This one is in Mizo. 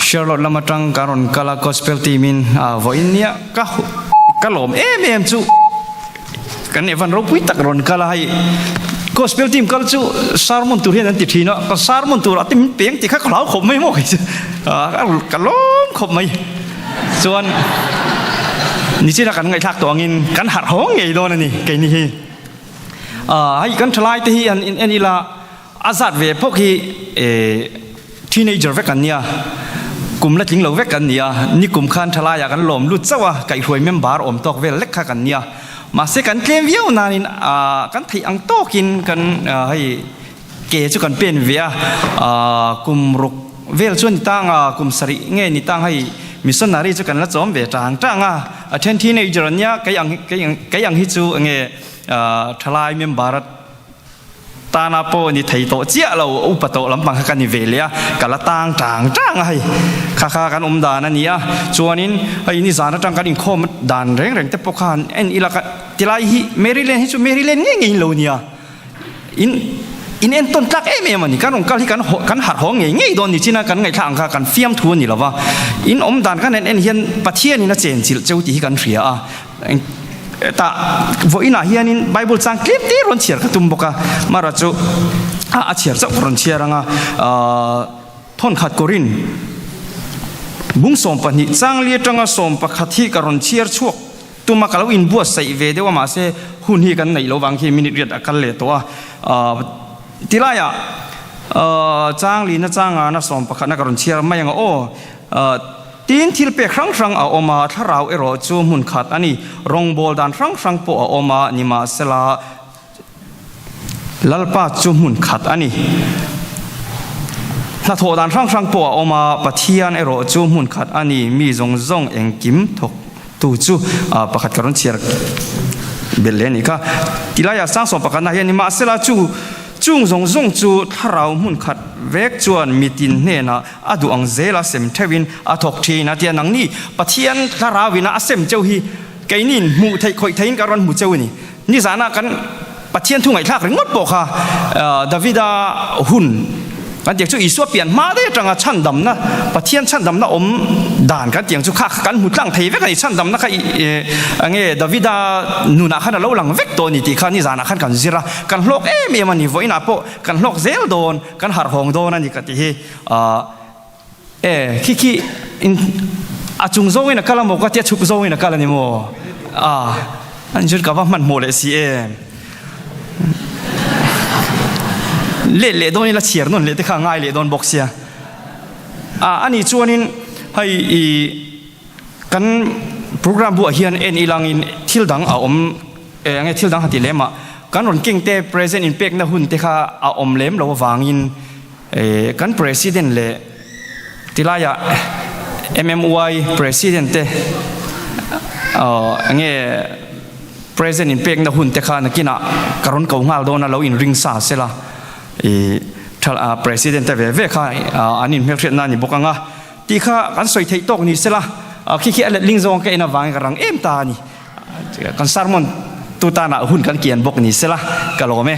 Charlotte lam atang kan rawn kal a gospel team in vawiin nia ka ka lawm em em chu kan Evan ropui tak rawn kal a hei gospel team kal chu sermon tur hian an ti thin a ka sermon tur ah te min peng tih kha ka hlau khawp mai maw kei chu ka lawm khawp mai chuan nichina kan ngaihthlak tawh angin kan harh hawng ngei dawn a ni keini hi hei kan thalai te hi han in en ila A zat ve phawk hi teenager vek an nia, kum la tling lo vek an nia, nikum khan thalaiah kan lawm lut chauh a, kaihhruai member awm tawk vel lek kha kan nia. Mahse kan tlem viau nanin kan theih ang tawkin kan hei ke chu kan pen ve a, kum ruk vel chu a ni tang a, kum sarih nge ni tang hei missionary chu kan la chawm ve tang tang a, a then teenager an nia, kei ang kei ang hi chu enge thalai member a Tana pawh ni thei tawh chiah lo, upa tawh lampang kha ka ni ve leh a, ka la tang tang tang a hei. Kha kha kan awm dan a ni a, chuanin hei nizan atang kan inkhawm dan reng reng te pawh khan en ila ka tilai hi Maryland hi chu Maryland ngei ngei in lo nia, in in entawn tlak em em a ni, kan rawn kal hi kan kan harh haw ngei ngei dawn ni chin a, kan ngaihthlak ang kha kan fiamthu a ni lo va, in awm dan kan en en hian Pathianin a chenchilh cheu tih hi kan hria a. Tah vawiinah hianin Bible chang tlem te rawn chhiar ka tum bawk a, mara chu a chhiar chauh ka rawn chhiar ang a, thawnkhat Korin bung 12 changli atanga 11 hi ka rawn chhiar chhuak tum a, ka lo inbuatsaih ve deuh a mahse hun hi kan neih lo vang khi minute riat a kal leh tawh a, tilaiah changlina changana 11 na ka rawn chhiar mai ang a aw. Tin, thil pek hrang hrang a awm a, thlarau erawh chu hmun khat a ni. Rawngbâwl dan hrang hrang pawh a awm a, nimahsela Lalpa chu hmun khat a ni. Hnathawh dan hrang hrang pawh a awm a, Pathian erawh chu hmun khat a ni. Mi zawng zawng engkim thawktu chu pakhat ka rawn chhiar belh leh a nih kha. Tilaiah sang sawm pakhatna hian nimahsela chu chung zawng zawng chu thlarau hmun khat vek chuan mitin hnenah A duh ang zel a sem theuhin a thawk thin a tia nangni Pathian thlarauin a sem cheu hi keiniin hmuh theih khawih theihin ka rawn hmu cheu a ni. Nizanah kan Pathian thu ngaihthlak ringawt pawh kha Davida hun kan tiang chu Isua pian hma daih atanga chhandamna Pathian chhandamna awm dan kan tiang chu kha kan hmu tlang thei vek a ni. Chhandamna kha enge Davida nunah khan a lo lang vek tawh a ni tih kha nizanah khan kan zir a, kan hlawk em em a ni. Vawiinah pawh kan hlawk zel dawn, kan harh hawng dawn a ni ka ti hi. Ahh e khi khi in a chung zawngin a kal a maw ka tia chhuk zawngin a kal a ni maw ah an zir ka va hmanhmawh leh si em let leh dawn ila chhiar nawn leh te kha a ngai leh dawn bawk sia ah ani chuanin hei i kan program buah hian en ilangin thil dang a awm e enge thil dang han ti lem ah kan rawn keng te present inpekna hun te kha a awm lem lo avangin Kan President leh tilaiah MMY President te enge President inpekna hun te kha nakinah ka rawn ko nghal dawn a lo inring sa sela i President te ve ve kha an inhmelhriatna a ni bawk ang a tih kha kan sawi theih tawk ni sela khi khi a letling zawng ka en avangin ka rang em ta a ni. Kan sermon tu tanah hun kan kian bawk ni sela ka lawm e.